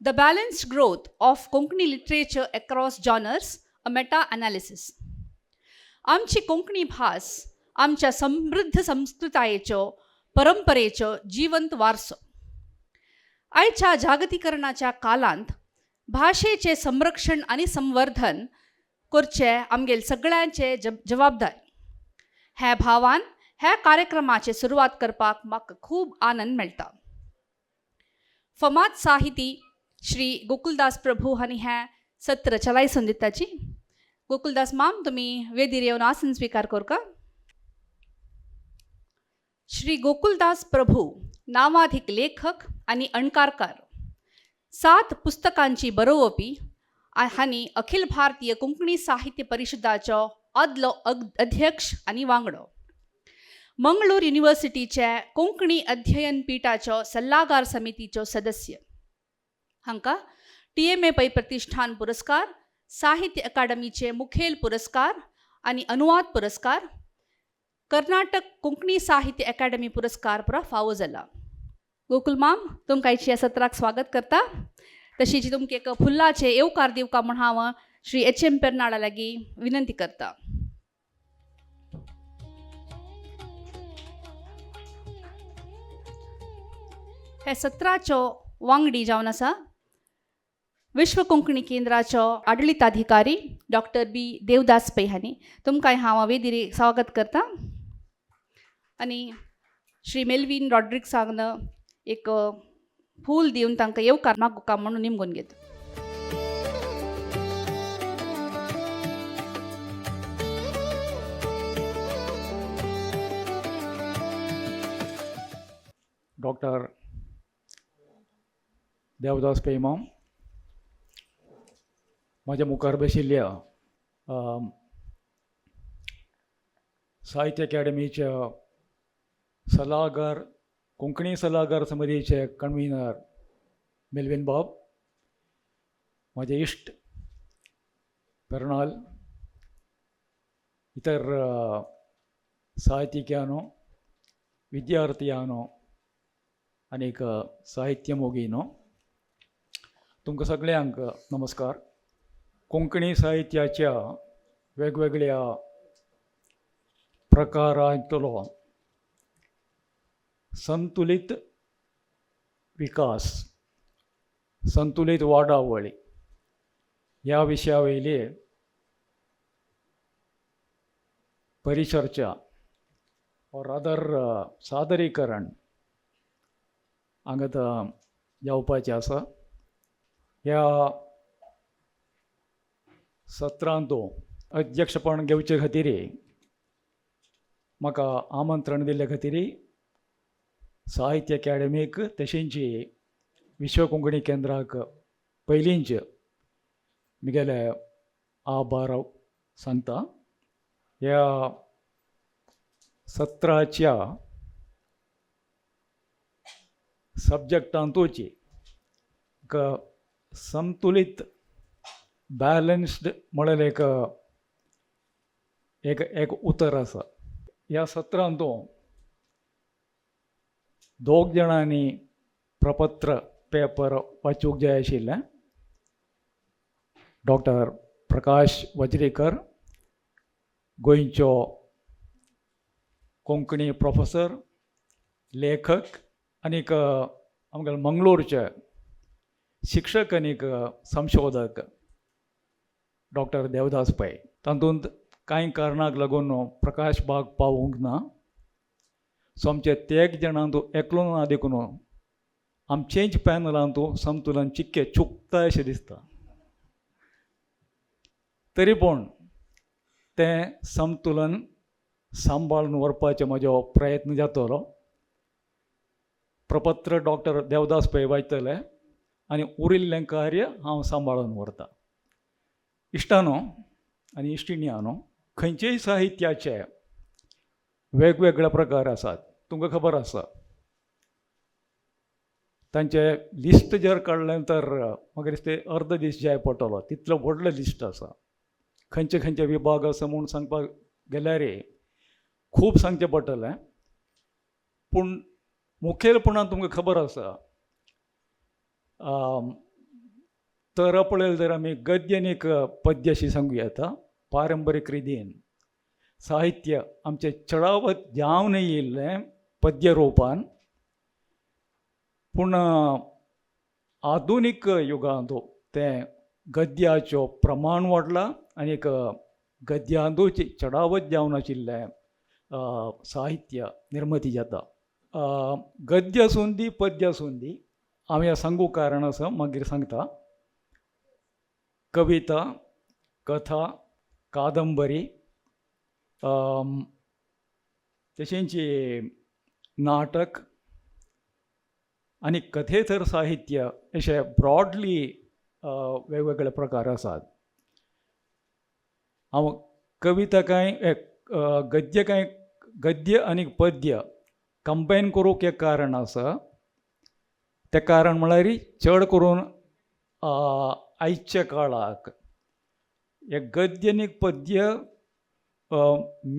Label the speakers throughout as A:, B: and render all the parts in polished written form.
A: The balanced growth of Konkani literature across genres, a meta analysis. आमची कोंकणी भास आमच्या समृद्ध संस्कृतायेचो परंपरेचो जिवंत वारसो. आयच्या जागतीकरणाच्या कालांत भाशेचें संरक्षण आनी संवर्धन करचें आमगेल सगळ्यांचे जबाबदारी. ह्या भावान ह्या कार्यक्रमाची सुरवात करपाक म्हाका खूब आनंद मेळटा. फमाद साहिती श्री गोकुलदास प्रभू हांणी हें सत्र चलायसून दिताची. गोकुलदास माम, तुमी वेदीर येवन आसन स्विकार करका. श्री गोकुलदास प्रभू नावाधिक लेखक आनी अणकारकार, 7 पुस्तकांची बरोवपी हांणी अखिल भारतीय कोंकणी साहित्य परिशदाचो आदलो अध्यक्ष आनी वांगडो, मंगळूर युनिवर्सिटीचे कोंकणी अध्ययन पीठाचो सल्लागार समितीचो सदस्य. हांकां TMA Pai प्रतिष्ठान पुरस्कार, साहित्य अकादमीचे मुखेल पुरस्कार आनी अनुवाद पुरस्कार, कर्नाटक कोंकणी साहित्य अकादमी पुरस्कार पुरा फावो जाला. गोकुल माम, तुमकां आयच्या सत्राक स्वागत करता. तशीच तुमकां एक फुल्लाचे येवकार दिवका म्हूण हांव श्री HM पेरनाळा लागीं विनंती करता. हे सत्राचो वांगडी जावन आसा विश्व कोंकणी केंद्राचो आडलिताधिकारी डॉक्टर बी देवदास पै हांणी. तुमकां हांव वेदीर स्वागत करता. आनी श्री मेल्वीन रॉड्रिक्सांक एक फूल दिवन तांकां येवकार मागुका म्हणून निमगून घेता.
B: डॉक्टर देवदास पैमाम, म्हज्या मुखार बशिल्ल्या साहित्य अकॅडमीच्या सल्लागार, कोंकणी सल्लागार समितीचे कन्व्हिनर मेल्विन बाब, म्हजे इश्ट पेर्नाल, इतर साहित्यिकांनो, विद्यार्थ्यांनो आनीक साहित्य मोगीनो, तुमकां सगळ्यांक नमस्कार. कोंकणी साहित्याच्या वेगवेगळ्या प्रकारांतलो संतुलीत विकास, संतुलीत वाडावळी ह्या विशया वयली परिचर्चा ऑर रादर सादरीकरण हांगा जावपाचें आसा. ह्या सत्रांत अध्यक्षपण घेवचे खातीर म्हाका आमंत्रण दिल्ले खातीर साहित्य अकॅडमीक तशेंच विश्व कोंकणी केंद्राक पयलींच म्हगेले आभार सांगता. ह्या सत्राच्या सब्जॅक्टांतूच एक संतुलीत बॅलन्स्ड म्हणलें एक एक एक उतर आसा. ह्या सत्रांत दोग जाणांनी प्रपत्र पेपर वाचूंक जाय आशिल्लें. डॉक्टर प्रकाश वज्रेकर, गोंयचो कोंकणी प्रोफेसर, लेखक आनीक आमगे मंगळूरचे शिक्षक आनीक संशोधक डॉक्टर देवदास पै. तातूंत कांय कारणाक लागून प्रकाश बाग पावूंक ना. सो आमचे तेग जाणांत एकलो ना देखून आमचेंच पॅनलांत संतुलन चिक्के चुकता अशें दिसता. तरी पूण तें संतुलन सांबाळून व्हरपाचो म्हजो प्रयत्न जातलो. प्रपत्र डॉक्टर देवदास पै वाचतले आनी उरिल्लें कार्य हांव सांबाळून व्हरता. इश्टानो आनी इश्टिणयांनो, खंयचेय साहित्याचे वेगवेगळे प्रकार आसात, तुमकां खबर आसा. तांचे लिस्ट जर काडलें तर म्हाका दिसता अर्द दीस जाय पडटलो, तितलो व्हडलो लिस्ट आसा. खंयचे खंयचे विभाग आसा म्हूण सांगपाक गेल्यार खूब सांगचें पडटलें. पूण मुखेलपणान तुमकां खबर आसा, तरा पळयलें तर आमी गद्य आनी एक पद्य अशी सांगूं येता. पारंपरीक रितीन साहित्य आमचें चडावत जावन येयिल्लें पद्य रुपान, पूण आधुनीक युगांत तें गद्याचो प्रमाण वाडलां आनी एक गद्यांतूच चडावत जावन आशिल्लें साहित्य निर्मती जाता. गद्य आसूं दी पद्य आसूं दी, हांव हें सांगूंक कारण आसा मागीर सांगता. कविता, कथा, कादंबरी, तशेंच नाटक आनी कथेतर साहित्य अशे ब्रॉडली वेगवेगळे प्रकार आसात. हांव कविता कांय गद्य कांय गद्य आनी पद्य कंबायन करूंक एक कारण आसा. तें कारण म्हळ्यार चड करून आयच्या काळाक हे गद्य आनी पद्य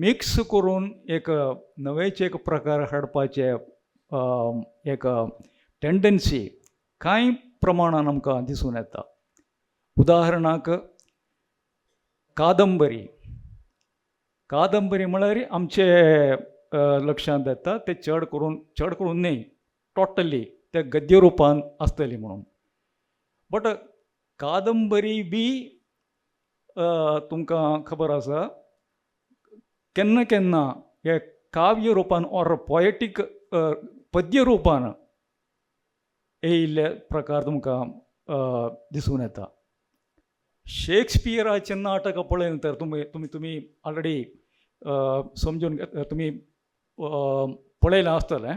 B: मिक्स करून एक नवेचे एक प्रकार हाडपाचे एक टेंडन्सी कांय प्रमाणान आमकां दिसून येता. उदाहरणाक कादंबरी. कादंबरी म्हळ्यार आमचे लक्षांत येता ते चड करून न्हय, टोटली ते गद्य रुपान आसतली म्हणून. बट कादंबरी बी तुमकां खबर आसा केन्ना केन्ना हे काव्य रुपान ऑर पोएटीक पद्य रुपान येयिल्ले प्रकार तुमकां दिसून येता. शेक्सपियराचें नाटक पळयलें तर तुमी तुमी तुमी ऑलरेडी समजून तुमी पळयलां आसतलें.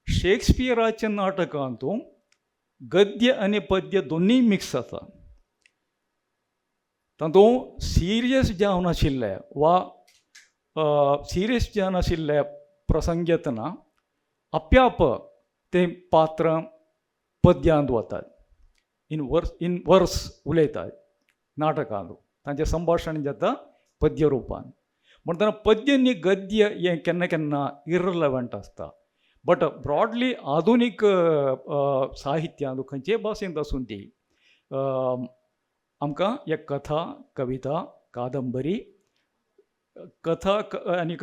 B: शेक्सपियराचें नाटकांतू गद्य आनी पद्य दोनूय मिक्स जाता. तातूंत सिरियस जावन आशिल्ले वा सिरियस जावन आशिल्ले प्रसंग येतना आप्याप ते पात्रां पद्यांत वतात, इन वर्स उलयतात नाटकांत, तांचें संभाशण जाता पद्य रुपान. म्हणटना पद्य आनी गद्य हें केन्ना केन्ना इरलेवंट आसता. बट ब्रॉडली आधुनीक साहित्यांत खंयचेय भाशेंत आसूं ती आमकां एक कथा, कविता, कादंबरी, कथा आनी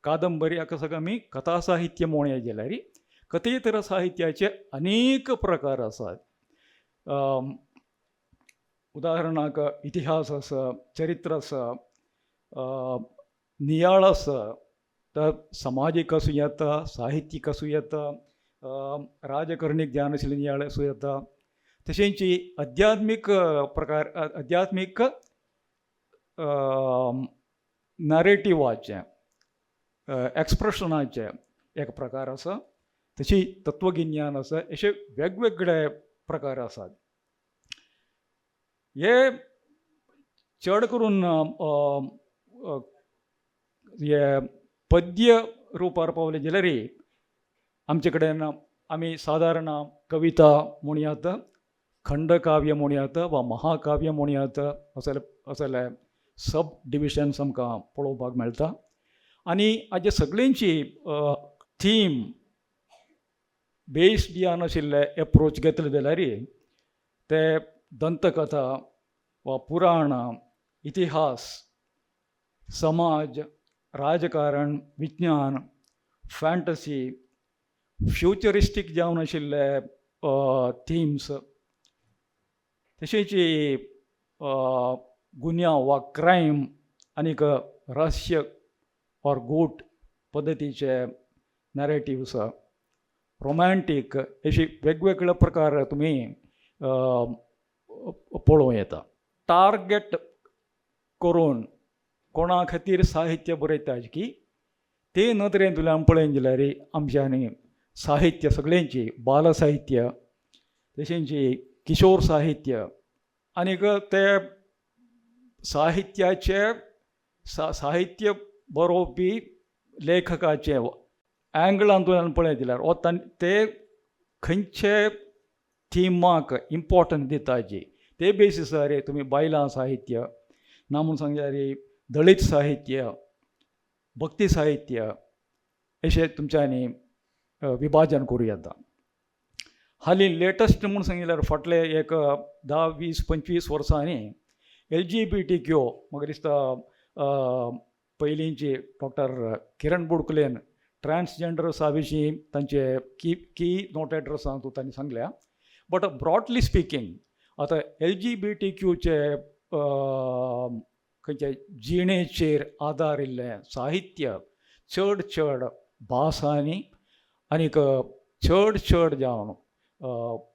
B: कादंबरी हाका सगळें आमी कथा साहित्य म्हणूया जाल्यार कथेतर साहित्याचे अनेक प्रकार आसात. उदाहरणाक इतिहास आसा, चरित्र आसा, नियाळ आसा, तर समाजीक आसूं येता, साहित्यीक आसूं येता, राजकर्णीक ज्ञान आशिल्लें नियाळ आसूं येता, तशेंच अध्यात्मीक प्रकार, अध्यात्मीक नरेटिवाचें एक्सप्रेशनाचें एक प्रकार आसा, तशी तत्वगिन्यान आसा, अशे वेगवेगळे प्रकार आसात. हे चड करून हे पद्य रुपार पावले जाल्यार आमचे कडेन आमी सादारण कविता म्हणयात, खंडकाव्य म्हणयात वा महाकाव्य म्हणयात, असले सब डिविजन्स आमकां पळोवपाक मेळटा. आनी हाजे सगळ्यांची थीम बेस्ड यान आशिल्ले एप्रोच घेतले जाल्यार ते दंतकथा वा पुराणां, इतिहास, समाज, राजकारण, विज्ञान, फॅन्टसी, फ्युचरिस्टीक जावन आशिल्ले थिम्स, तशेंच गुन्यांव वा क्रायम आनीक रहस्य ऑर गूट पद्दतीचे नॅरेटिव्स, रोमॅन्टीक, अशी वेगवेगळे प्रकार तुमी पळोवं येता. टार्गेट करून कोणा खातीर साहित्य बरयता की ते नदरेंतल्यान पळयन जाल्यार आमच्यांनी साहित्य सगळ्यांची बाल साहित्य, तशेंच किशोर साहित्य आनीक ते साहित्याचे साहित्य बरोवपी लेखकाचे एंगलांतल्यान पळयत जाल्यार वा ते खंयचे थिमाक इम्पोर्टन्स दिता जी ते बेसिसार तुमी बायलां साहित्य ना म्हूण सांगल्यार दळीत साहित्य, भक्ती साहित्य अशें तुमच्यांनी विभाजन करूं येता. हालीं लेटस्ट म्हूण सांगिल्यार फाटले एक 10, 20, 25 वर्सांनी LGBTQ म्हाका दिसता पयलींची डॉक्टर किरण बुडकुलेन ट्रान्सजेंडर्सा विशीं तांचे की की नोट एड्रेसांत तांणी सांगल्या. बट ब्रॉडली स्पिकींग आतां LGBTQचे खंयचे जिणेचेर आदारिल्लें साहित्य चड चड भासांनी आनीक चड चड जावन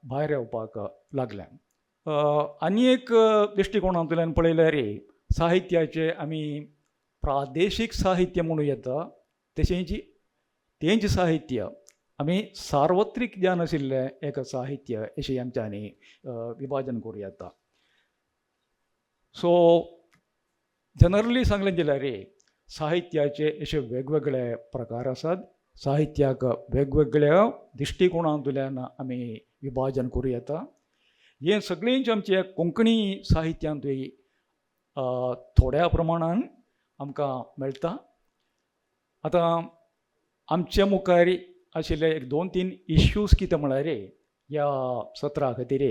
B: भायर येवपाक लागलें. आनी एक दृश्टिकोणांतल्यान पळयल्यार साहित्याचे आमी प्रादेशीक साहित्य म्हणूं येता, तशेंच तेंच साहित्य आमी सार्वत्रीक ज्ञान आशिल्लें एक साहित्य अशें आमच्यांनी विभाजन करूं येता. सो जनरली सांगलें जाल्यार साहित्याचे अशे वेगवेगळे प्रकार आसात. साहित्याक वेगवेगळ्या दृश्टिकोणांतल्यान आमी विभाजन करूं येता. हें सगळेंच आमचे कोंकणी साहित्यांतूय थोड्या प्रमाणान आमकां मेळटा. आतां आमचे मुखार आशिल्ले एक 2-3 इश्यूज कितें म्हळ्यार ह्या सत्रा खातीर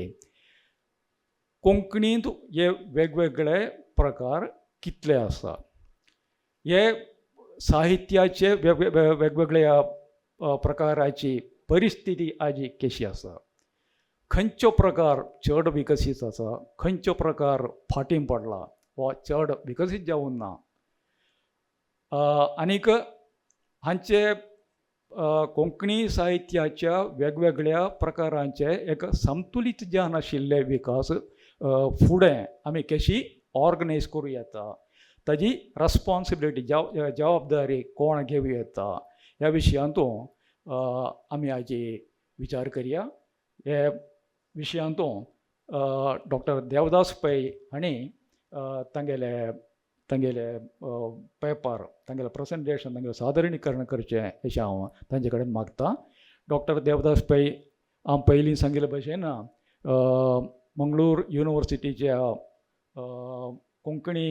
B: कोंकणींत हे वेगवेगळे प्रकार कितले आसा, हे साहित्याचे वेगवेगळ्या प्रकाराची परिस्थिती आजी कशी आसा, खंयचो प्रकार चड विकसीत आसा, खंयचो प्रकार फाटीं पडला वा चड विकसीत जावन ना, आनीक हांचे कोंकणी साहित्याच्या वेगवेगळ्या प्रकारांचे एक समतुलीत ज्ञान आशिल्ले विकास फुडें आमी कशी ऑर्गनायज करूं येता, ताजी रेस्पोन्सिबिलिटी जबाबदारी कोण घेवं येता ह्या विशयांतू आमी आजी विचार करया. हे विशयांतू डॉक्टर देवदास पै हांणी तांगेले तांगेले पेपर, तांगेलें प्रेजेंटेशन, तांगेलें सादरीकरण करचें अशें हांव तांचे कडेन मागता. डॉक्टर देवदास पै हांव पयलीं सांगिल्ले भशेन मंगळूर युनिवर्सिटीच्या कोंकणी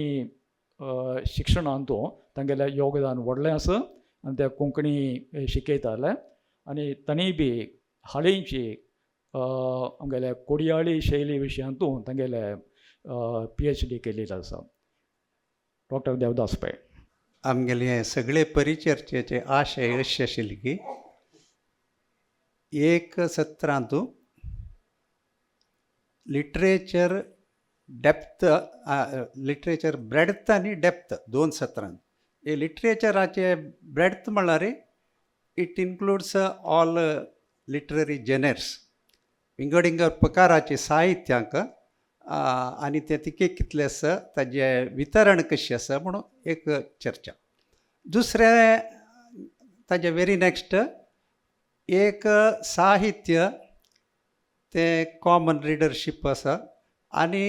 B: शिक्षणांत तांगेलें योगदान व्हडलें आसा आनी ते कोंकणी शिकयताले आनी तांणी बी हालींची आमगेले कोडयाळी शैली विशयांतू तांगेले PhD केल्ली आसा. डॉक्टर देवदास पै.
C: आमगेले सगळे परिचर्चेचे आशय अशे आशिल्ले की एक सत्रांतू लिटरेचर डेप्थ, लिटरेचर ब्रेड्थ आनी डेप्थ दोन सत्रांत. हे लिटरेचराचे ब्रेड्थ म्हळ्यार it includes all literary genres, विंगड विंगड प्रकाराचे साहित्यांक आनी तें तिके कितलें आसा, ताजें वितरण कशें आसा म्हणून एक चर्चा. दुसरें ताजें वेरी नेक्स्ट एक साहित्य तें कॉमन रिडरशीप आसा आनी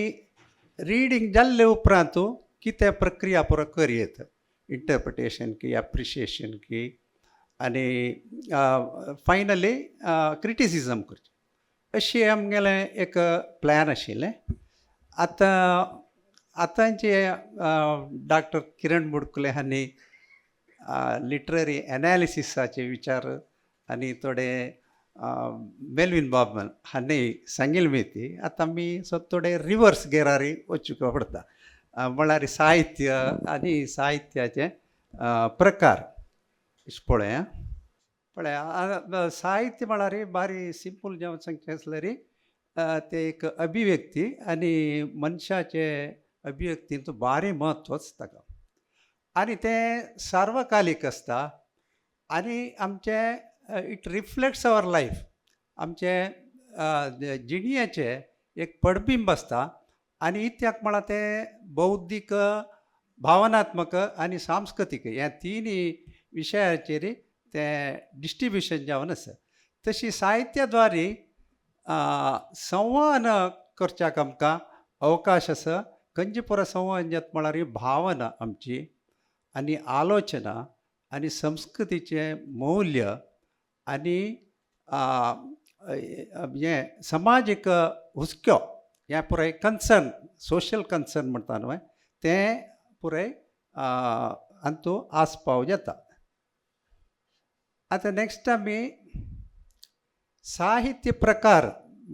C: रिडींग जाल्ले उपरांत कितें प्रक्रिया पुरो करयेत, इंटरप्रिटेशन की एप्रिशिएशन की आनी फायनली क्रिटिसिजम करचें, अशें आमगेलें एक प्लॅन आशिल्लें. आतां आतांचे डॉक्टर किरण बुडकुले हांणी लिटररी एनालिसिसाचे विचार आनी थोडे मेलवीन बाबन हांणी सांगिल्लें ती आतां आमी सो थोडे रिवर्स गेरारी वचूंक पडटा, म्हळ्यार साहित्य आनी साहित्याचे प्रकार पळया पळया. साहित्य म्हळ्यार बारी सिंपल जावन सांगचें आसल्यार तें एक अभिव्यक्ती आनी मनशाचे अभिव्यक्तींत बारी म्हत्व आसता ताका आनी तें सार्वकालीक आसता आनी आमचें it reflects our life, आमचे जिणयेचें एक पडबिंब आसता आनी इत्याक म्हळ्यार तें बौद्धीक, भावनात्मक आनी सांस्कृतीक ह्या तिनूय विशयाचेर तें डिस्ट्रिब्युशन जावन आसा. तशी साहित्या द्वारे संवहन करच्याक आमकां अवकाश आसा. खंयचे पुरो संवहन जाता म्हळ्यार भावना आमची आनी आलोचना आनी संस्कृतीचें मौल्य आनी हें समाजीक हुस्क्यो, हें पुराय कन्सर्न, सोशल कन्सर्न म्हणटा न्हय तें पुराय हातूंत आस्पाव जाता. आतां नेक्स्ट आमी साहित्य प्रकार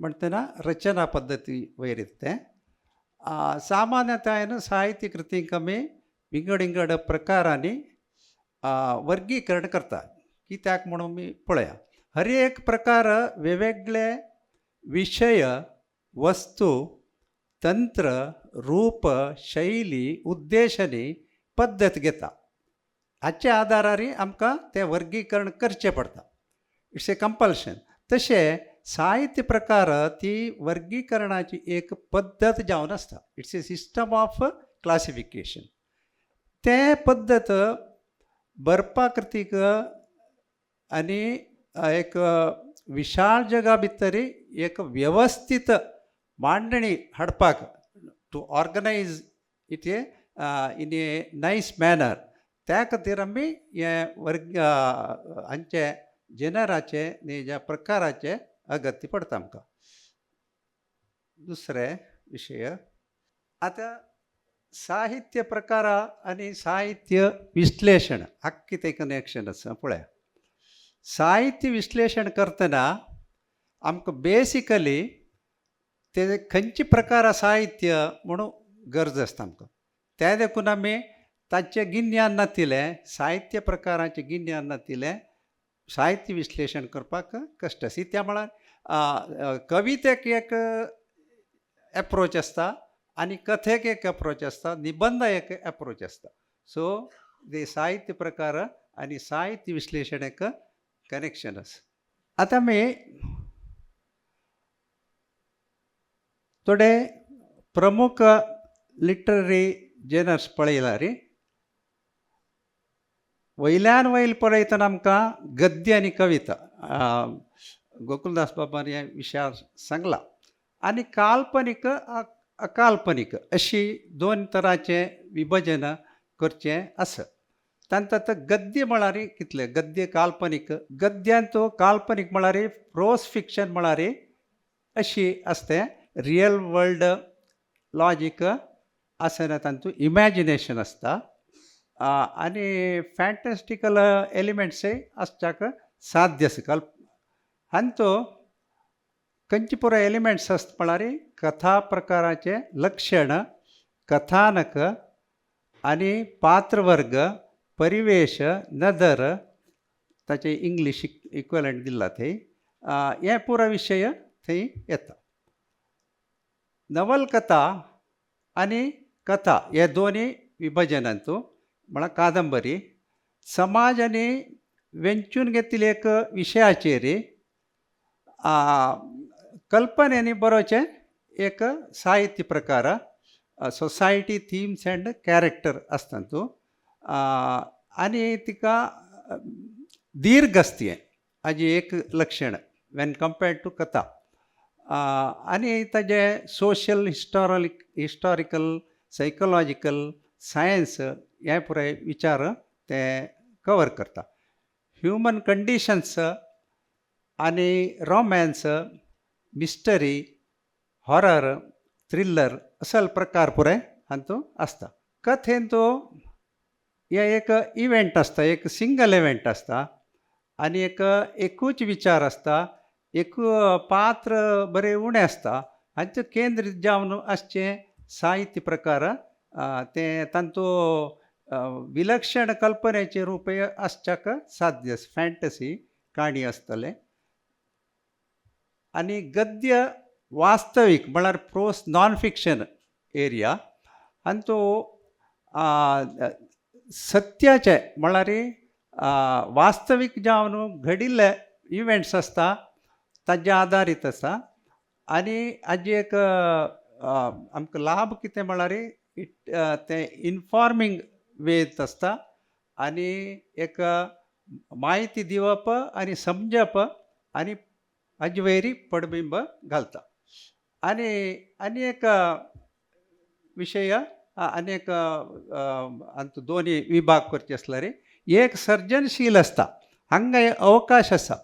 C: म्हणटना रचना पद्दती वयर येता तें. सामान्यतायेन साहित्य कृतींक आमी विंगड विंगड प्रकारांनी वर्गीकरण करतात. कित्याक म्हणून आमी पळया, हर एक प्रकार वेगवेगळे विशय, वस्तू, तंत्र, रूप, शैली, उद्देश आनी पद्दत घेता. हाच्या आदारार आमकां तें वर्गीकरण करचें पडटा. It's a compulsion. तशें साहित्य प्रकार ती वर्गीकरणाची एक पद्दत जावन आसता. It's a system of classification. तें पद्दत बरपाकृतीक आनी एक विशाल जगा भितर एक वेवस्थीत मांडणी हाडपाक, to organise it a in a nice manner, त्या खातीर आमी हें वर्ग हांचे जेनराचे न्ही ज्या प्रकाराचे अगत्य पडटा आमकां. दुसरे विशय आतां साहित्य प्रकार आनी साहित्य विश्लेशण हाका कितें कनेक्शन आसा पळया. साहित्य विश्लेशण करतना आमकां बेसिकली ते खंयचे प्रकार साहित्य म्हणून गरज आसता आमकां. तें देखून आमी ताचें गिन्यान नातिल्लें, साहित्य प्रकाराचें गिन्यान नातिल्लें साहित्य विश्लेशण करपाक कश्ट आसा. त्या म्हळ्यार कवितेक एक एप्रोच आसता आनी कथेक एक एप्रोच आसता, निबंद एक एप्रोच आसता. सो ते साहित्य प्रकार आनी साहित्य विश्लेशण एक कनेक्शन आसा. आतां आमी थोडे प्रमुख लिटररी जेनर्स पळयला रे. वयल्यान वयल पळयतना आमकां गद्य आनी कविता गोकुलदास बाबान ह्या विशयार सांगला. आनी काल्पनीक अकाल्पनीक अशी दोन तरांचें विभजन करचें आसा. तांकां आतां गद्य म्हळ्यार कितलें, गद्य काल्पनीक, गद्यांत काल्पनीक म्हळ्यार प्रोस फिक्शन म्हळ्यार अशी आसता रियल वर्ल्ड लॉजीक आसना, तातूंत इमॅजिनेशन आसता आनी फॅन्टॅस्टिकल एलिमेंट्सय आसच्याक साध्य आसा. कल्प हांचो खंयचे पुराय एलिमेंट्स आसता म्हळ्यार कथा प्रकाराचें लक्षण, कथानक आनी पात्रवर्ग, परिवेश, नदर, ताचें इंग्लीश इक्वलंट दिलां थंय, हे पुराय विशय थंय येता. नवलकथा आनी कथा हे दोनूय विभजनांतू म्हळ्यार कादंबरी समाज आनी वेंचून घेतिल्ले एक विशयाचेर कल्पनेनी बरोवचें एक साहित्य प्रकार, सोसायटी थिम्स अँड कॅरेक्टर आसता तातूंत आनी तिका दीर्घ आसता हें हाजें एक लक्षण when compared two कथा. आनी ताजें सोशल हिस्टॉरिकल सायकोलॉजिकल सायन्स हे पुराय विचार ते कवर करता. ह्युमन कंडिशन्स आनी रोमॅन्स, मिस्टरी, हॉरर, थ्रिल्लर असल प्रकार पुराय हातूंत आसता. कथेन तो हें एक इवेंट आसता, एक सिंगल इवेंट आसता आनी एक एकूच विचार आसता, एक पात्र बरें उणें आसता. हांचें केंद्रीत जावन आसचें साहित्य प्रकार तें तांचो विलक्षण कल्पनेचें रूप आसच्याक साध्य आसा. फॅन्टसी काणी आसतलें. आनी गद्य वास्तवीक म्हळ्यार प्रोस नॉन फिक्शन एरिया आनी तो सत्याचें म्हळ्यार वास्तवीक जावन घडिल्ले इवेंट्स आसता ताजे आदारीत आसा. आनी हाजी एक आमकां लाभ कितें म्हळ्यार it तें इनफॉर्मींग वेत आसता आनी एक म्हायती दिवप आनी समजप आनी हाजे वयर पडबिंब घालता. आनी आनी एक विशय आनी एक आतां दोनी विभाग करचे आसल्यार एक सर्जनशील आसता, हांगा अवकाश आसा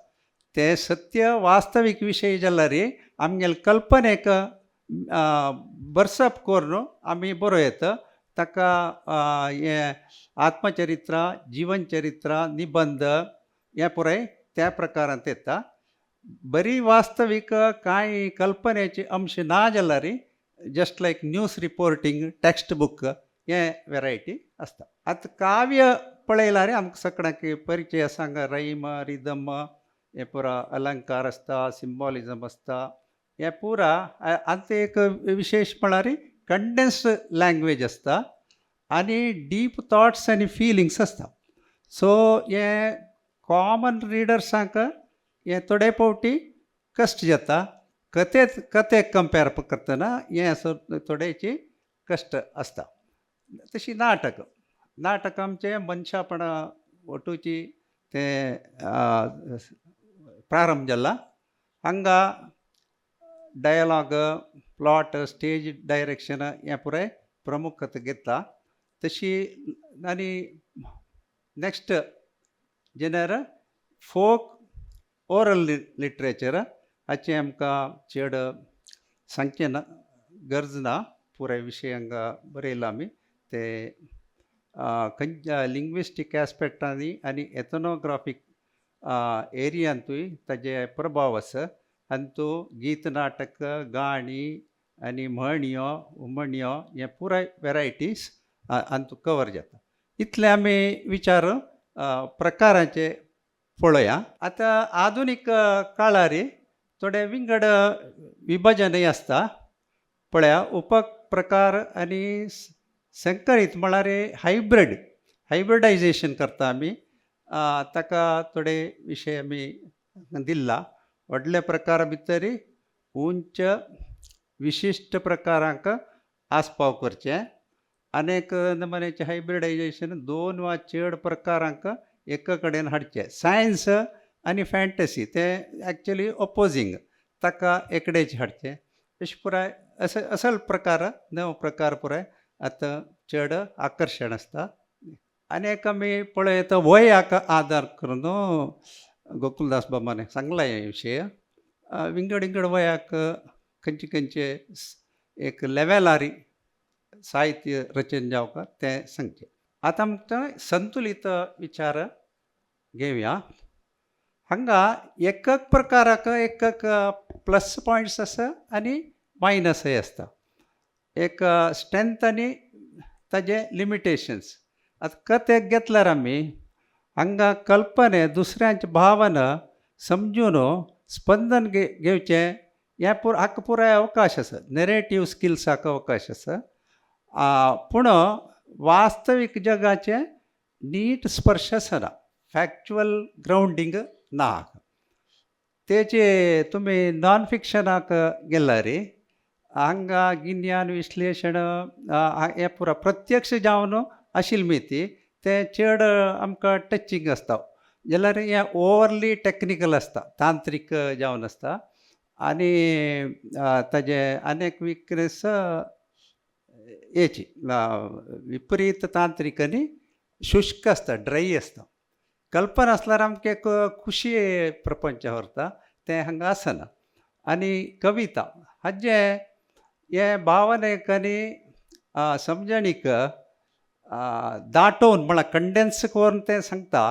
C: ते सत्य वास्तवीक विशय जाल्यार आमगेले कल्पनेक बरसप करून आमी बरोवं येता. ताका हें आत्मचरित्र, जीवनचरित्र, निबंद हें पुराय त्या प्रकारांत येता. बरी वास्तवीक कांय कल्पनेचे अंश ना जाल्यार just like news reporting text book हे वेरायटी आसता. आतां काव्य पळयल्यार आमकां सगळ्यांक परिचय आसा. हांगा रैम, रिदम, हे पुरा अलंकार आसता, सिंबॉलिजम आसता, हे पुरा. आतां एक विशेश म्हळ्यार कंडेन्स्ड लँग्वेज आसता आनी डीप थॉट्स आनी फिलिंग्स आसता. सो हे कॉमन रिडर्सांक हे थोडे फावटी कश्ट जाता. कथेक कंपेर करतना हें असो थोडेची कश्ट आसता. तशी नाटक, नाटक आमचें मनशापणा वटूची तें प्रारंभ जाला. हांगा डायलॉग, प्लॉट, स्टेज डायरेक्शन हें पुराय प्रमुखता घेता. तशी आनी next genre folk oral literature हाचें आमकां चड सांगचें ना, गरज ना. पुराय विशय हांगा बरयला आमी ते खंयच्या लिंग्विस्टीक एस्पेक्टांनी आनी एथनोग्राफीक एरियांतूय ताजे प्रभाव आसा. आनी तो गीत, नाटक, गाणी आनी म्हणयो, उमण्यो हे पुराय वेरायटीज आनी कवर जाता. इतले आमी विचार प्रकारांचे पळोवया. आतां आधुनीक काळार थोडे विंगड विभाजनय आसता. पळया, उपप्रकार आनी संकरीत म्हळ्यार हायब्रीड, हायब्रिडायजेशन करता आमी. ताका थोडे विशय आमी दिल्ला. व्हडले प्रकारा भितर उंच विशिश्ट प्रकारांक आस्पाव करचें. अनेक नमुन्याचें हायब्रिडायजेशन दोन वा चड प्रकारांक एका कडेन हाडचें. सायन्स आनी फॅन्टसी तें एक्चुली ओपोजींग, ताका एकडेच हाडचें. अशें पुराय असल प्रकार, नवो प्रकार पुराय आतां चड आकर्शण आसता. आनी एक आमी पळयता वयाक आदार करून गोकुलदास बाबान सांगला हे विशय. विंगड विंगड वयाक खंयचे खंयचे एक लेवेलारी साहित्य रचन जावंक तें सांगचें. आतां आमकां संतुलीत विचार घेवया. हांगा एकक प्रकाराक एकक प्लस पॉयंट्स आसा आनी मायनसय आसता. एक स्ट्रेंथ आनी ताजे लिमिटेशन्स. आतां कथेक घेतल्यार आमी हांगा कल्पने दुसऱ्यांचे भावना समजून स्पंदन घेवचें हें हाका पुराय अवकाश आसा. नरेटीव स्किल्साक अवकाश आसा. पूण वास्तवीक जगाचें नीट स्पर्श आसना, फॅक्च्युअल ग्रावंडींग ना. तेचे तुमी नॉन फिक्शनाक गेल्यार हांगा गिन्यान विश्लेशण हें पुरा प्रत्यक्ष जावन आशिल्ली म्हायती तें चड आमकां टचिंग आसता. जाल्यार हें ओवरली टॅक्निकल आसता, तांत्रीक जावन आसता आनी ताजे अनेक विकनेस हेची विपरीत तांत्रीक आनी शुश्क आसता, ड्राय आसता. कल्पना आसल्यार आमकां एक खुशी प्रपंच व्हरता, तें हांगा आसना. आनी कविता हाजें हें भावनेक आनी समजणीक दाटोवन म्हळ्यार कंडेन्स करून तें सांगता.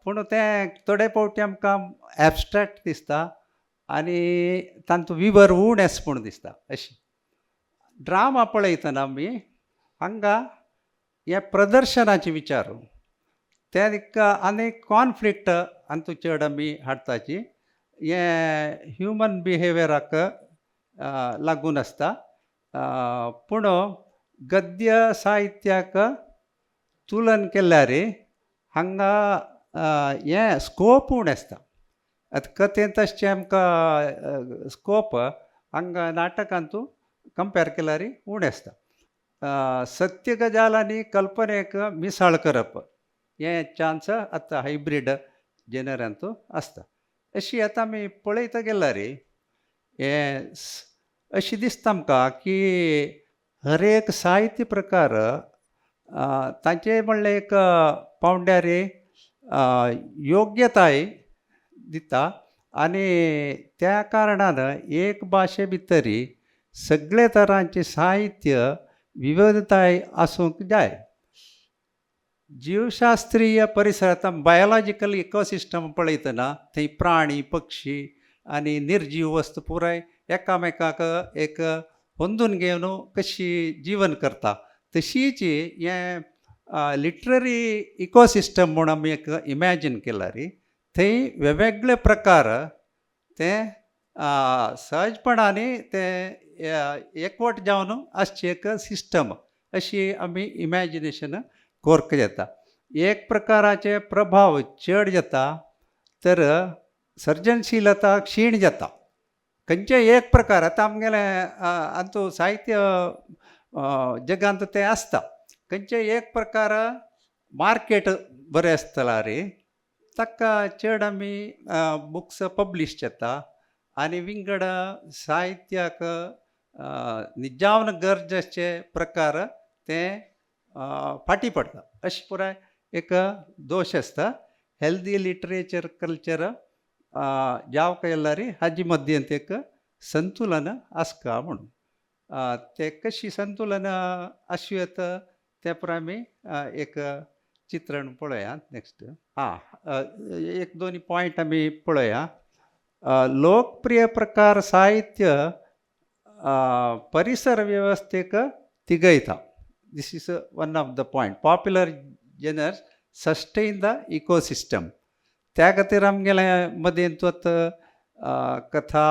C: पूण तें थोडे फावटी आमकां एबस्ट्रेक्ट दिसता आनी तांचो विवर उणें आसा म्हूण दिसता. अशें ड्रामा पळयतना आमी हांगा हे प्रदर्शनाचे विचार ते आनी कॉनफ्लिक्ट हातूंत चड आमी हाडटाची. हें ह्युमन बिहेवियराक लागून आसता. पूण गद्य साहित्याक तुलन केल्यार हांगा हें स्कोप उणें आसता. आतां कथेंत तशें आमकां स्कोप हांगा नाटकांतू कंपेर केल्यार उणें आसता. सत्य गजाल आनी कल्पनेक मिसाळ करप हें चान्स आतां हायब्रीड जेनरांतू आसता. अशी आतां आमी पळयता गेल्यार हें अशें दिसता आमकां की हर एक साहित्य प्रकार तांचे म्हणल्यार एक पावंड्यार योग्यताय दिता आनी त्या कारणान एक भाशे भितर सगळे तरांचे साहित्य विविधताय आसूंक जाय. जीवशास्त्रीय परिसर आतां बायोलॉजिकल इकोसिस्टम पळयतना थंय प्राणी पक्षी आनी निर्जीव वस्तू पुराय एकामेकाक एक होंदून घेवन कशी जीवन करता तशीच हें लिटररी इकोसिस्टम म्हूण आमी एक इमॅजीन केला रे थंय वेगवेगळे प्रकार ते सहजपणान ते एकवट जावन आसची एक सिस्टम अशी आमी इमॅजिनेशन कोर्क जाता. एक प्रकाराचे प्रभाव चड जाता तर सर्जनशीलता क्षीण जाता. खंयचेय एक प्रकार आतां आमगेलें हातूंत साहित्य जगांत तें आसता खंयचेय एक प्रकार मार्केट बरें आसतला रे ताका चड आमी बुक्स पब्लीश जाता आनी विंगड साहित्याक निजावन गरज आसचे प्रकार ते फाटीं पडटा. अशें पुराय एक दोश आसता. हेल्दी लिटरेचर कल्चर जावंक जाल्यार हाजे मद्यंत एक संतुलन आसका म्हणून तें कशी संतुलन आसूं येता तें पुराय आमी एक चित्रण पळया. नेक्स्ट आं एक दोन पॉयंट आमी पळया. लोकप्रिय प्रकार साहित्य परिसर वेवस्थेक तिगयता. This is one of the point. Popular genres sustain the ecosystem. त्या खातीर आमगेलें मदें आतां कथा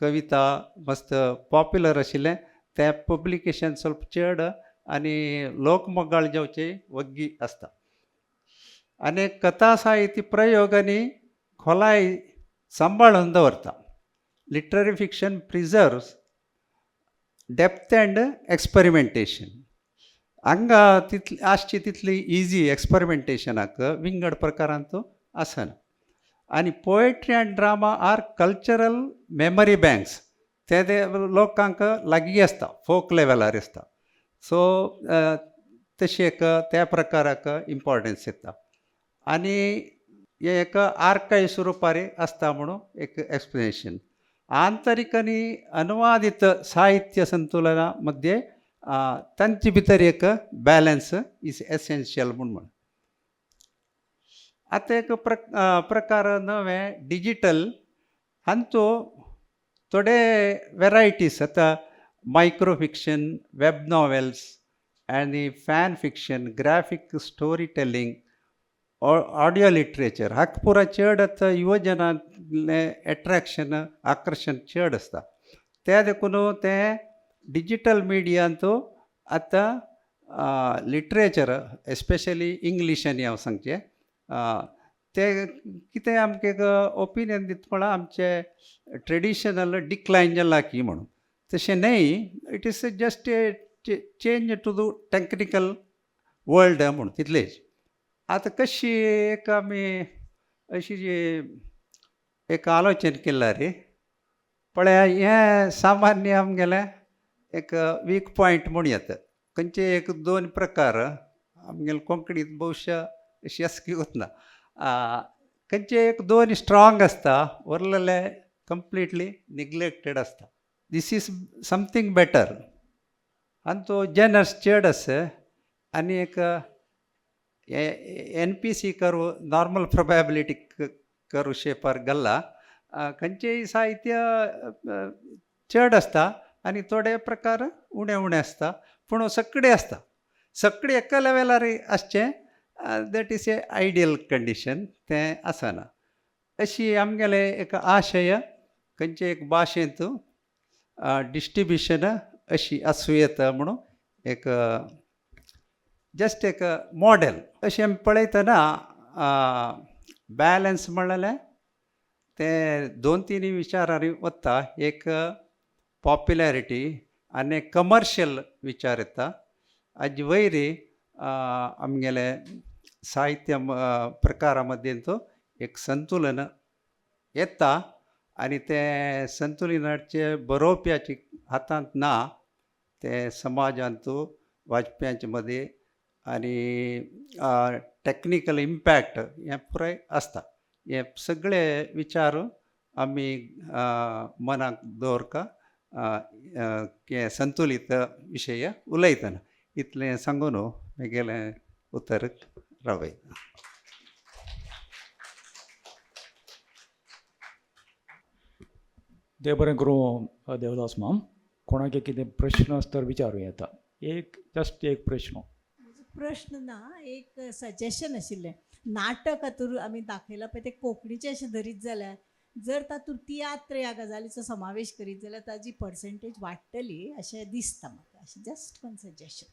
C: कविता मस्त पॉप्युलर आशिल्लें तें पब्लिकेशन ಸ್ವಲ್ಪ चड आनी लोकमोगाळ जावचे वग्गी आसता. आनी कथा साहित्य प्रयोग आनी खोलाय सांबाळून दवरता. Literary fiction preserves depth and experimentation. हांगा तितली आसची तितली इजी एक्सपेरिमेंटेशनाक विंगड प्रकारांत आसना. आनी poetry and drama are cultural memory banks. ते ते लोकांक लागीं आसता, फोक लेवलार आसता. सो तशें एक त्या प्रकाराक इम्पोर्टन्स येता. आनी हें एक आर्कायव स्वरुपार आसता म्हणून एक एक्सप्लेनेशन. आंतरीक आनी अनुवादीत साहित्य संतुलना मध्ये तांचे भितर एक बॅलन्स is essential म्हूण म्हण. आतां एक प्रकार नवें डिजीटल हांचो थोडे वेरायटीज आतां मायक्रो फिक्शन, वेब नॉवेल्स आनी fan fiction, graphic story telling, audio literature हाका पुरा चड आतां युवजनांतलें एट्रेक्शन आकर्शण चड आसता. ते देखून तें डिजीटल मिडियांत आतां लिटरेचर एस्पेशली इंग्लिशांनी हांव सांगचें तें कितें आमकां एक ओपिनियन दिता म्हळ्यार आमचें ट्रेडिशनल डिक्लायन जाला की म्हणून. तशें न्हय, it is just a change to the technical world म्हूण तितलेंच. आतां कशी एक आमी अशी जी एक आलोचन केलां रे पळया हें सामान्य आमगेलें एक वीक पॉयंट म्हूण येता. खंयचे एक दोन प्रकार आमगेले कोंकणींत भोवशा अशी आसकी वतना खंयचे एक दोन स्ट्रांग आसता, उरलेले कंप्लिटली निग्लेक्टेड आसता. This is something better. आनी तो जेनर्स चड आसा आनी एक एन पी सी करू नॉर्मल प्रोबेबिलिटी करू शेपार घाल्ला खंयचेय साहित्य चड आसता आनी थोडे प्रकार उणें उणें आसता, पूण सगळें आसता. सगळें एका लेवलार आसचें that is a ideal condition तें आसना. अशी आमगेलें एक आशय खंयचे एक भाशेंत डिस्ट्रिब्युशन अशी आसूं येता म्हणून एक जस्ट एक मॉडेल अशें आमी पळयतना बॅलन्स म्हणलें तें दोन तीन विचारांनी वता. एक पॉप्युलॅरिटी आनी कमर्शियल विचार येता. हाजे वयर आमगेलें साहित्य प्रकारा मदें तो एक संतुलन येता आनी तें संतुलनाचे बरोवप्याचे हातांत ना, तें समाजांत वाचप्यांचे मदें आनी टॅक्निकल इम्पॅक्ट हें पुराय आसता. हे सगळे विचार आमी मनाक दवरका हें संतुलीत विशय उलयतना इतलें सांगून म्हगेलें उतर रावयता.
B: देव बरें करूं देवदास माम. कोणाक कितें प्रश्न आसत तर विचारूं येता. एक जस्ट एक प्रश्न.
D: प्रश्न ना, एक सजेशन आशिल्लें. नाटक हातूंत आमी दाखयलां पळय तें कोंकणीचें अशें धरीत जाल्यार जर तातूंत तियात्र ह्या गजालीचो समावेश करीत जाल्यार ताजी पर्संटेज वाडटली अशें दिसता म्हाका. अशें जस्ट वन सजेशन.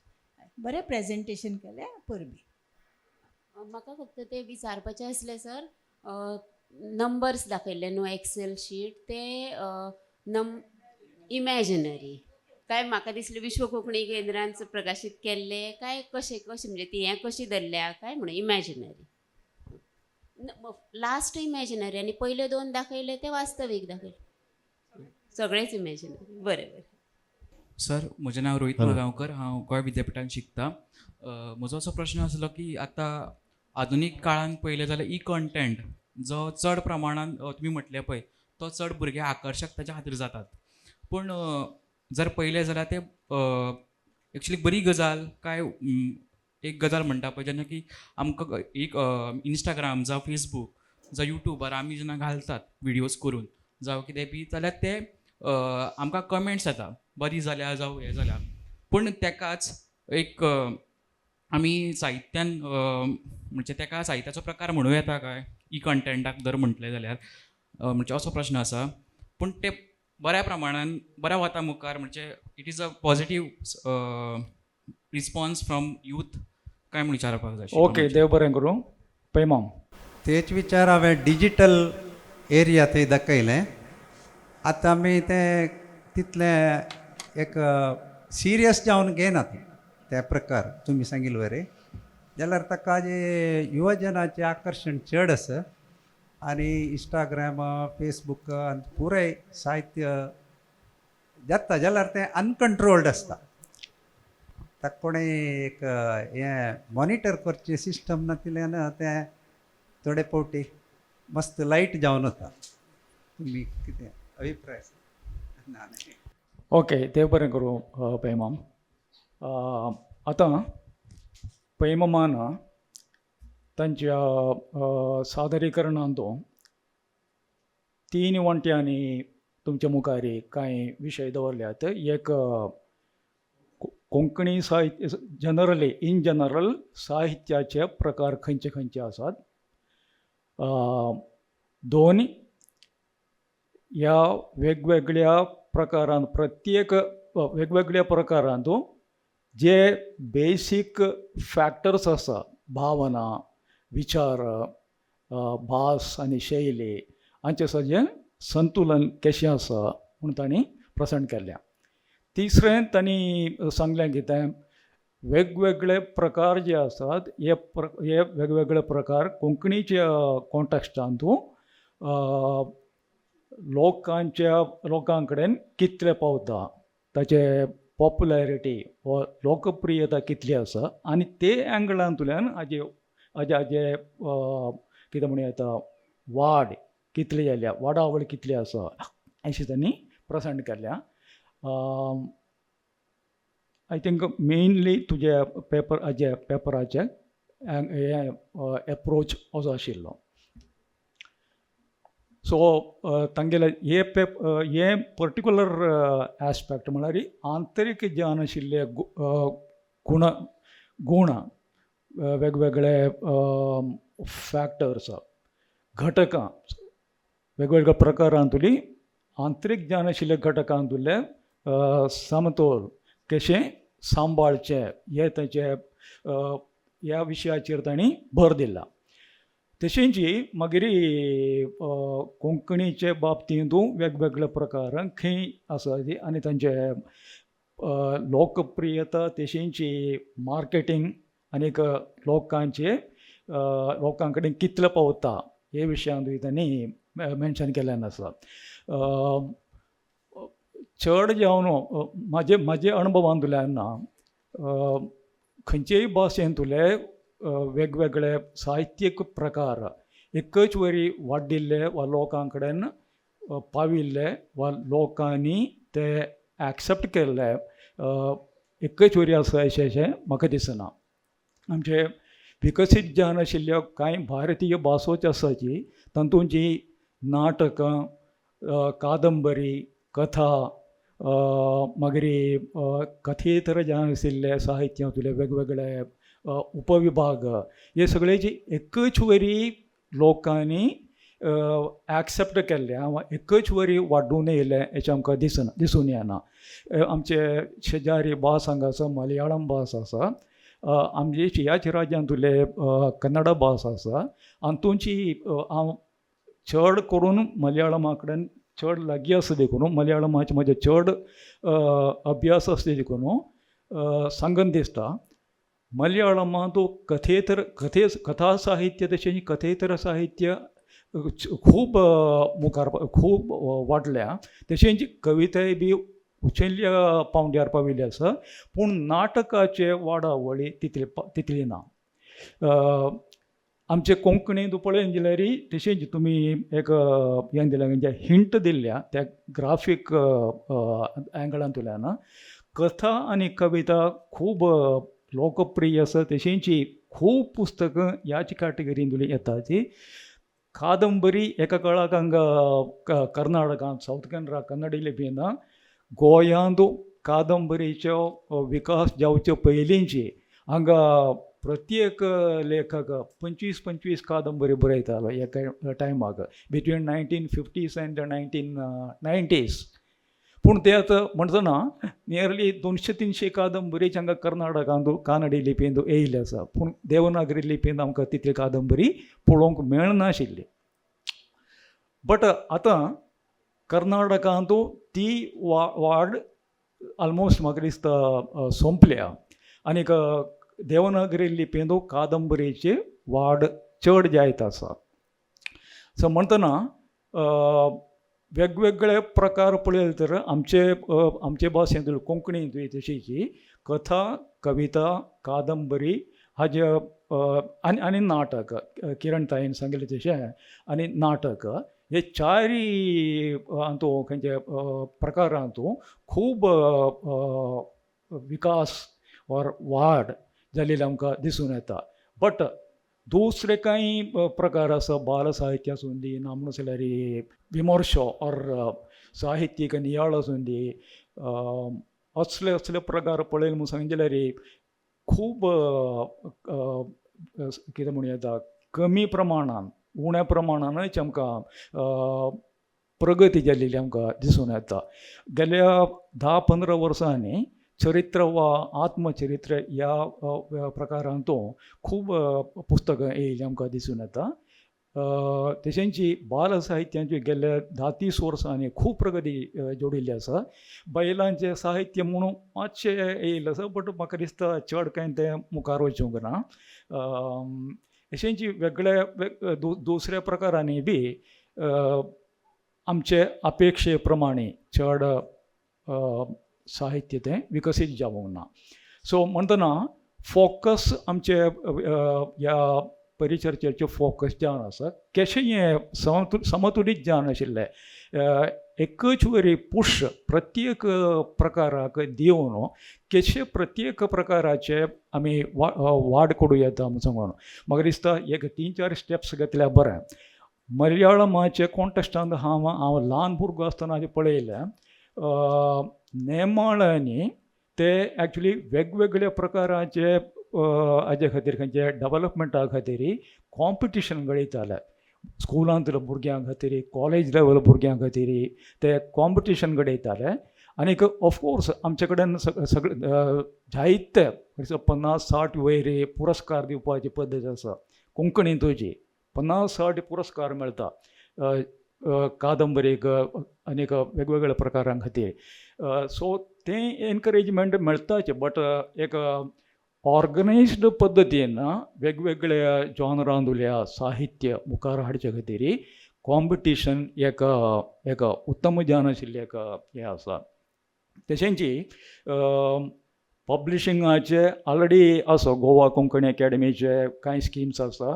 D: बरें प्रेजेंटेशन केलें, परबीं.
E: म्हाका फक्त ते विचारपाचें आसलें सर, नंबर्स दाखयल्ले न्हू एक्सेल शीट ते इमॅजिनरी काय म्हाका दिसलें विश्व कोंकणी केंद्रान प्रकाशीत केल्ले काय कशें कशें म्हणजे ती हें कशी धरल्या काय म्हणून इमॅजिनरी लास्ट इमॅजिनरी आनी पयले दोन दाखयले ते वास्तवीक दाखयले, सगळेच इमॅजिनरी. बरें बरें.
F: सर, म्हजें नांव रोहीत मडगांवकर, हांव गोंय विद्यापिठान शिकता. म्हजो असो प्रश्न आसलो की आतां आधुनीक काळान पळयलें जाल्यार ई कंटेंट जो चड प्रमाणान तुमी म्हटलें पळय तो चड भुरगे आकर्शक ताच्या खातीर जातात, पूण जर पळयलें जाल्यार ते एक्चुली बरी गजाल काय एक गजाल म्हणटा पळय जेन्ना की आमकां एक इंस्टाग्राम जावं फेसबूक जावं युट्यूबार आमी जेन्ना घालतात विडियोज करून जावं कितें बी जाल्यार ते आमकां कमेंट्स येता बरी जाल्या जावं हें जाल्या, पूण तेकाच एक आमी साहित्यान म्हणजे तेका साहित्याचो प्रकार म्हणूं येता काय ई कंटेंटाक जर म्हटलें जाल्यार, म्हणजे असो प्रश्न आसा. पूण ते बऱ्या प्रमाणान बऱ्या वता मुखार, म्हणजे it is a positive response from youth काय म्हूण विचारपाक जाय.
B: ओके, देव बरें करूं पैमाम.
C: तेच विचार हांवें डिजिटल एरिया थंय दाखयलें. आतां आमी तें तितलें एक सिरियस जावन घेनात ते प्रकार तुमी सांगिल्ले वरी, जाल्यार ताका जे युवजनाचें आकर्शण चड आसा आनी इंस्टाग्राम फेसबूक आनी पुराय साहित्य जाता जाल्यार तें अनकंट्रोल्ड आसता. ताका कोणें एक हें मॉनिटर करचें सिस्टम नातिल्ल्यान तें थोडे फावटी मस्त लायट जावन वता. तुमी कितें अभिप्राय ना?
B: ओके, देव बरें करूं पैमाम. आतां पैमामान तांच्या सादरीकरणांत तीन वांट्यांनी तुमच्या मुखार कांय विशय दवरल्यात. एक कोंकणी साहित्य जनरली इन जनरल साहित्याचे प्रकार खंयचे खंयचे आसात, दोन ह्या वेगवेगळ्या प्रकारांत प्रत्येक वेगवेगळ्या प्रकारांत जे बेसीक फॅक्टर्स आसा, भावना, विचार, भास आनी शैली हांचें सगळें संतुलन कशें आसा म्हूण तांणी प्रसंट केल्लें. तिसरें तांणी सांगलें कितें वेगवेगळे प्रकार जे आसात हे हे वेगवेगळे प्रकार कोंकणीच्या कॉन्टेक्स्टांतू लोकांच्या लोकां कडेन कितले पावता, ताचे पॉपुलॅरिटी वा लोकप्रियता कितली आसा आनी ते एंगलांतल्यान हाजे हाजे हाजे कितें म्हणूं येता वाड कितली जाल्या, वाडावळ कितली आसा अशें तांणी प्रसंट केल्या. I think mainly तुजे पेपर हाजे पेपराचे हें एप्रोच असो आशिल्लो. सो तांगेले हे हे पर्टिकुलर एस्पेक्ट म्हळ्यार आंतरीक ज्ञान आशिल्ले गुण गुण वेगवेगळे फॅक्टर्स घटकां वेगवेगळ्या प्रकारांतली आंतरीक ज्ञान आशिल्ल्या घटकांतुले समतोल कशें सांबाळचें हे तांचे ह्या विशयाचेर तांणी भर दिला. तशेंच मागीर कोंकणीचे बाबतींतू वेगवेगळ्या प्रकारान खंय आसा ती आनी तांचे लोकप्रियता तशेंच मार्केटींग आनीक लोकांचे लोकां कडेन कितले पावता हे विशयांतूय तांणी मेन्शन केल्लें आसा. चड जावन म्हाजे म्हाजे अणभवांतल्यान ना खंयचेय भाशेंतले वेगवेगळे साहित्यीक प्रकार एकच वरी वाडिल्ले वा लोकां कडेन पाविल्ले वा लोकांनी ते एक्सेप्ट केल्ले एकच वरी आसा अशें अशें म्हाका दिसना. आमचे विकसीत जावन आशिल्ल्यो कांय भारतीय भासोच आसाची तातूंत जी नाटकां, कादंबरी, कथा, मागीर कथेतर जावन आशिल्ले साहित्यांतले वेगवेगळे उपविभाग हे सगळे जी एकच वरी लोकांनी एक्सेप्ट केल्ले वा एकच वरी वाडून येयले हेचें आमकां दिसना, दिसून येना. आमचे शेजारी भास हांगा आसा, मलयाळम भास आसा, आमचे ह्याच राज्यांतले कन्नडा भास आसा. हातूंची हांव चड करून मलयाळमा कडेन चड लागीं आसा देखून मलयाळमाचे म्हजे चड अभ्यास आसा देखून सांगन दिसता मलयाळमांत कथेतर कथे कथा साहित्य तशें कथेतर साहित्य खूब मुखार खूब वाडल्या. तशेंच कविताय बी उंचेल्या पांवड्यार पाविल्ली आसा, पूण नाटकाचे वाडावळी तितली तितली ना. आमचे कोंकणींत पळयन जाल्यार तशेंच तुमी एक हें दिल्या म्हणजे हिंट दिल्ल्या त्या ग्राफीक एंगलांतल्यान कथा आनी कविता खूब लोकप्रिय आसा. तशेंच खूब पुस्तकां ह्याच कॅटेगरींतली येता. ती कादंबरी एका काळाक हांगा कर्नाटकांत, सावथ कॅनरा, कन्नडी लिपयेन, गोंयांत कादंबरीचो विकास जावचे पयलींची हांगा प्रत्येक लेखक 25-25 कादंबरी बरयतालो एका टायमाक, बिटवीन 1950s and 1990s. पूण ते आतां म्हणटना नियरली 200-300 कादंबरी हांगा कर्नाटकांत कानडी लिपयेंत येयल्ली आसा, पूण देवनागरी लिपयेंत आमकां तितली कादंबरी पळोवंक मेळनाशिल्ली. बट आतां कर्नाटकांत ती वाड ऑलमोस्ट म्हाका दिसता सोंपल्या आनीक देवनागरी लिपयेंत कादंबरीची वाड चड जायत आसा. सो म्हणटना वेगवेगळे प्रकार पळयले तर आमचे आमचे भाशेंत कोंकणींत तशीची कथा, कविता, कादंबरी हाजे आनी आनी नाटक, किरण ताईन सांगिल्लें तशें आनी नाटक हे चारी हातूंत खंयचे प्रकारांत खूब विकास ऑर वाड जाल्ली आमकां दिसून येता. बट दुसरे कांय प्रकार आसा, बाल साहित्य आसूं दी, ना म्हणून जाल्यार विमर्शो ऑर साहित्यीक नियाळ आसूं दी, असले असले प्रकार पळयले म्हूण सांगलें जाल्यार खूब कितें म्हणूं येता, कमी प्रमाणान, उण्या प्रमाणानच आमकां प्रगती जाल्ली आमकां दिसून येता. गेल्या 10-15 वर्सांनी चरित्र वा आत्मचरित्र ह्या प्रकारांत खूब पुस्तकां येयल्लीं आमकां दिसून येता. तशेंच बाल साहित्यांची गेल्ल्या 10-30 वर्सांनी खूब प्रगती जोडिल्ली आसा. बायलांचें साहित्य म्हणून मातशें येयल्लें आसा, बट म्हाका दिसता चड कांय तें मुखार वचूंक ना. तशेंच वेगळे दुसऱ्या प्रकारांनी बी आमचे अपेक्षे प्रमाणे चड साहित्य तें विकसीत जावंक ना. सो म्हणटना फोकस आमचे ह्या परिचर्चेचें फोकस जावन आसा कशें हें समतुलीत जावन आशिल्लें एकच वरी पुश प्रत्येक प्रकाराक दिवन कशें प्रत्येक प्रकाराचे आमी वाड करूं येता म्हूण सांगून म्हाका दिसता एक 3-4 स्टेप्स घेतल्यार बरें. मलयाळमाचे कॉन्टेस्टांत हांव हांव ल्हान भुरगो आसतना पळयलें नेमाळ्यांनी ते एक्चुली वेगवेगळ्या प्रकाराचे हाजे खातीर खंयचे डेवलपमेंटा खातीर कॉम्पिटिशन घडयताले. स्कुलांतल्या भुरग्यां खातीर, कॉलेज लेवल भुरग्यां खातीर ते कॉम्पिटिशन घडयताले. आनीक ऑफकोर्स आमचे कडेन सगळे जायते 50-60 वयर पुरस्कार दिवपाची पद्दत आसा. कोंकणींत तुजी 50-60 पुरस्कार मेळटा कादंबरीक आनीक वेगवेगळ्या प्रकारां खातीर. सो तें एनकरेजमेंट मेळटाच, बट एक ऑर्गनायज्ड पद्दतीन वेगवेगळ्या जॉनरांतल्या साहित्य मुखार हाडचे खातीर कॉम्पिटिशन एक एक उत्तम जावन आशिल्लें एक हें आसा. तशेंच पब्लिशिंगाचे ऑलरेडी आसा, गोवा कोंकणी एकाडमीचे कांय स्किम्स आसा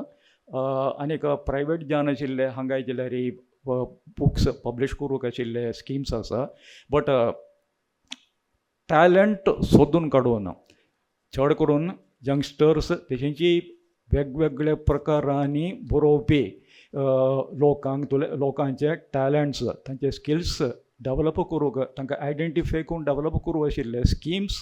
B: आनीक प्रायवेट जावन आशिल्ले हांगा जाल्यार बुक्स पब्लिश करूंक आशिल्ले स्किम्स आसा. बट टॅलंट सोदून काडून चड करून यंगस्टर्स तेंची वेगवेगळे प्रकारांनी बरोवपी लोकांक लोकांचे टॅलंट्स, तांचे स्किल्स डेवलप करूंक, तांकां आयडेंटिफाय करून डेवलप करूंक आशिल्ले स्किम्स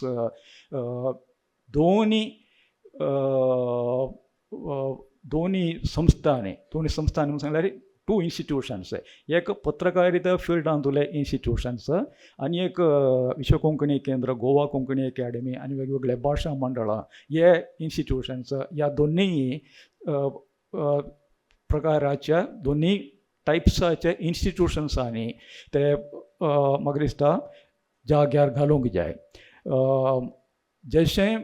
B: दोनी संस्थांनी, दोनी संस्थांनी म्हणून सांगल्यार टू इन्स्टिट्यूशन्स, एक पत्रकारिता फिल्डांतले इन्स्टिट्यूशन्स आनी एक विश्व कोंकणी केंद्र, गोवा कोंकणी अकॅडमी आनी वेगवेगळे भाशा मंडळां, हे इन्स्टिट्यूशन्स ह्या दोनूय प्रकाराच्या दोनूय टायप्साचे इन्स्टिट्यूशन्सांनी ते म्हाका दिसता जाग्यार घालूंक जाय. जशें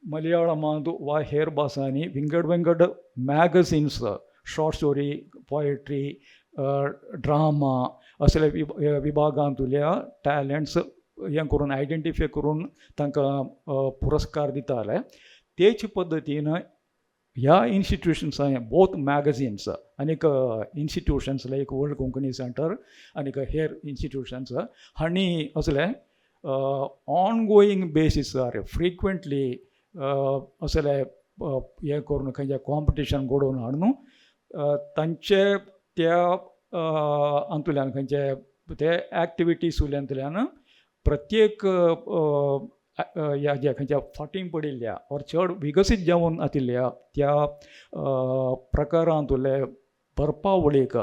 B: मलयाळमांत वा हेर भासांनी विंगड विंगड magazines, short story, poetry, drama असले विभागांतल्या टॅलंट्स हें करून आयडेंटिफाय करून तांकां पुरस्कार दिताले, तेच पद्दतीन ह्या इन्स्टिट्यूशन्सांनी बोथ मॅगझिन्स आनीक institutions like world Konkani centre आनीक हेर इन्स्टिट्यूशन्स हांणी असले ऑनगोईंग बेसिसार फ्रिक्वंटली असले हें करून खंयचें कॉम्पिटिशन घडोवन हाडून तांचे त्या हातूंतल्यान खंयचे ते एक्टिविटीज प्रत्येक ह्या ज्या खंयच्या फाटीं पडिल्ल्या ऑर चड विकसीत जावन आशिल्ल्या त्या प्रकारांतले बरपावळीक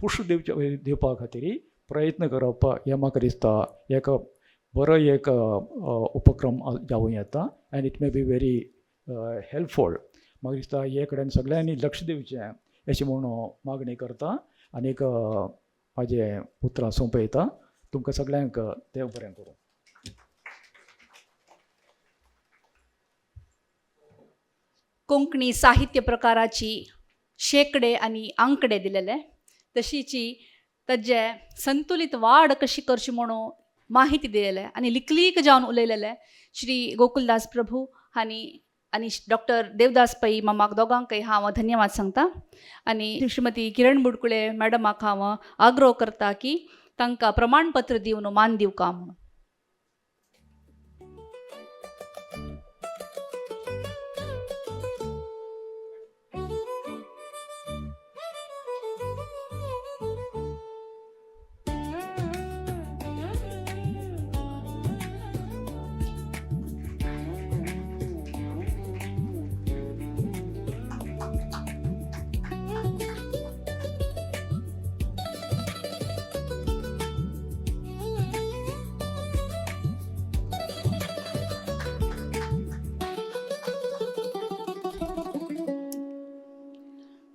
B: पुश दिवचे दिवपा खातीर प्रयत्न करप हें म्हाका दिसता एक बरो एक उपक्रम जावं येता and it may be very helpful. म्हाका दिसता हे कडेन सगळ्यांनी लक्ष दिवचें अशें म्हूण मागणी करता आनीक म्हाजें उतरां सोंपयता. तुमकां सगळ्यांक देव बरें करूं.
A: कोंकणी साहित्य प्रकाराची शेंकडे आनी आंकडे दिलेले, तशीची ताजे संतुलीत वाड कशी करची म्हणून माहिती दिलेले आनी लिकलीक जावन उलयलेले श्री गोकुलदास प्रभू हांणी आनी डॉक्टर देवदास पै मामाक दोगांकय हांव धन्यवाद सांगता. आनी श्रीमती किरण बुडकुळे मॅडमाक हांव आग्रो करता की तांकां प्रमाणपत्र दिवन मान दिवका म्हणून.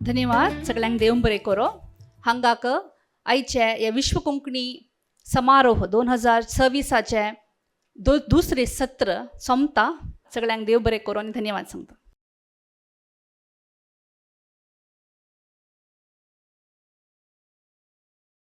A: धन्यवाद सगळ्यांक देव बरें करो. हांगाक आयचे हे विश्व कोंकणी समारोह 2026 दुसरें सत्र सोंपता. सगळ्यांक देव बरें करो आनी धन्यवाद सांगता.